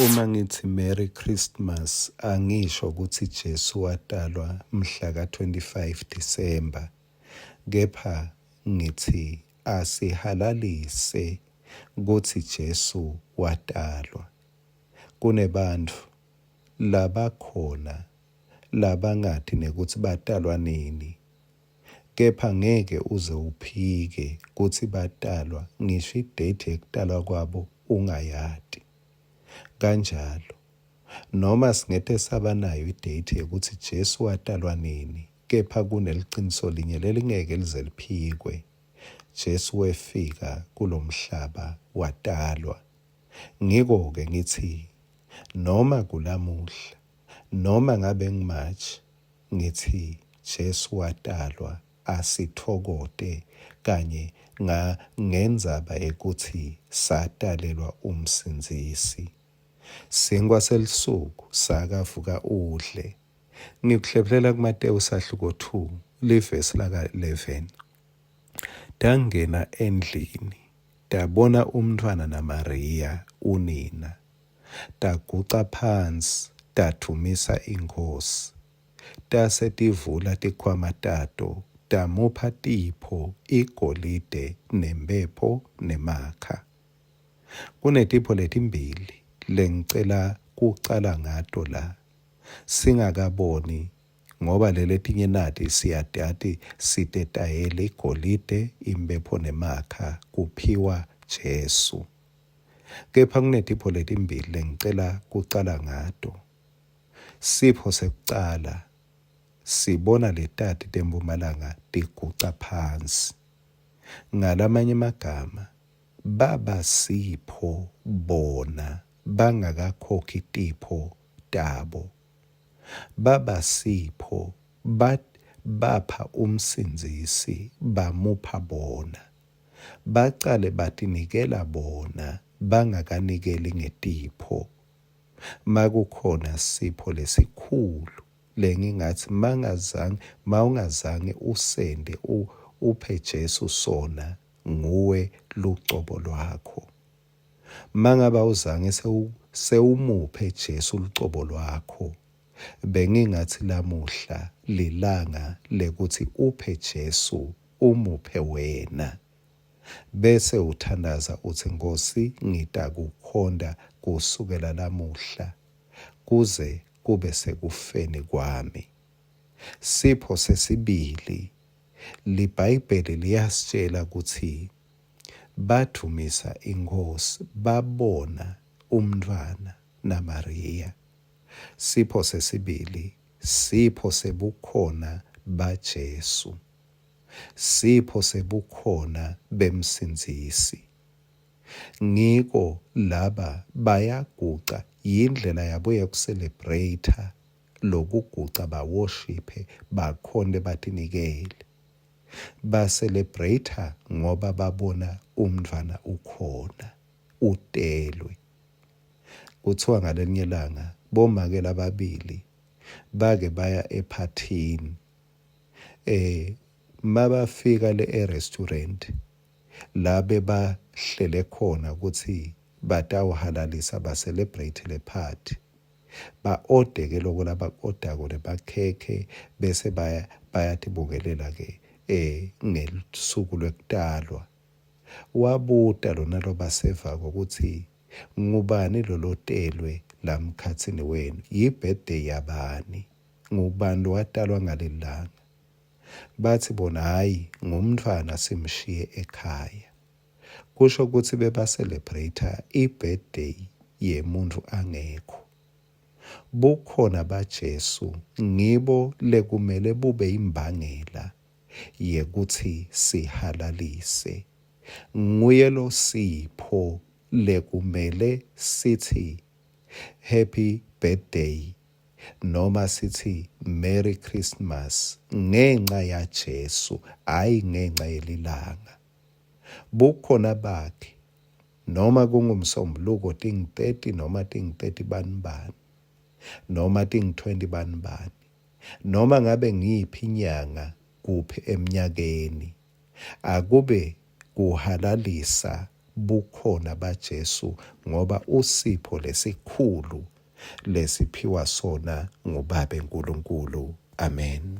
Uma ngithi Merry Christmas angisho ukuthi Jesu watalwa mhla ka-25 December, kepha ngithi asihalalise kutsi Jesu watalwa. Kunebantfu labakhona labangati nekutsi batalwa nini, kepha ngeke uze uphike kutsi batalwa ngisho i-date yekutalwa kwabo ungayati. Kanjalo, noma singete saba nayo i-date yekutsi Jesu watalwa nini, kepha kuneliciniso linye lelingeke lize liphikwe, Jesu wefika kulomhlaba watalwa. Ngiko-ke ngitsi noma kulamuhla, noma ngabe ngu-March, ngitsi Jesu watalwa asitfokote kanye nga ngendzaba yekutsi satalelwa uMsindzisi. Sinkwa selusuku sakavuka udle. Ngikuhlephulela kuMatewu sahluko 2 livesi laka-11. Tangena endlini tabona umntfwana naMariya unina. Taguca phansi tadvumisa iNkhosi. Tase tivula tikhwama tato tamupha tipho, igolide nempepho nemakha. Kunetipho letimbili lengicela kucala ngato la singakaboni ngoba leletinye nati siyatati sitetayele igolide, impepho nemakha kuphiwa Jesu. Kepha kunetipho letimbili lengicela kucala ngato. Sipho sekucala sibona letati teMpumalanga tiguca phansi. Ngalamanye emagama, baba sipho bona bangakakhokhi tipho tabo. Baba sipho bapha uMsindzisi bamupha bona. Bacale batinikela bona bangakanikeli ngetipho. Makukhona sipho lesikhulu lengingatsi mangazange mawungazange usende uphe Jesu sona nguwe lucobo lwakho. Mangabe awuzange sewumuphe Jesu lucobo lwakho, bengingatsi lamuhla lilanga lekutsi uphe Jesu umuphe wena. Bese uthandaza utsi, Nkhosi, ngitakukhonta kusukela lamuhla kuze kube sekufeni kwami. Sipho sesibili, liBhayibheli liyasitjela kutsi badvumisa iNkhosi babona umntfwana naMariya. Sipho sesibili, sipho sebukhona baJesu. Sipho sebukhona beMsindzisi. Ngiko laba bayaguca yindlela yabo yeku-celebrate lokuguca ba-worship-e bakhonte batinikele. Ba-celebrate ngoba babona umntfwana ukhona, utelwe. Kuthiwa ngalelinye langa bomake lababili bake baya ephathini mabafika le e-restaurant la bebahlele khona kutsi batawuhalalisa ba-celebrate le party, ba-ode ke loko labaku-odako nemakhekhe bese bayatibukelela ke ngelusuku lwekutalwa. Wabuta lona lobasevako kutsi ngubani lolotelwe lamkhatsini wenu, yi-birthday yabani, ngubani lowatalwa ngalelilanga? Batsi bona hhayi ngumntfwana simshiye ekhaya. Kusho kutsi beba-celebrate i-birthday yemuntfu angekho. Bukhona baJesu ngibo lekumele bube imbangela yekutsi sihalalise. Nguye losipho lekumele sithi happy birthday noma sithi Merry Christmas ngenca yaJesu, hhayi ngenca yelilanga. Bukhona bakhe noma kunguMsombuluko tingu-30 noma tingu-30 bani bani noma tingu-20 bani bani noma ngabe ngiyiphi inyanga kuphi emnyakeni, akube kuhalalisa. bukhona baJesu ngoba usipho lesikhulu lesiphiwa sona nguBabe Nkulunkulu. Amen.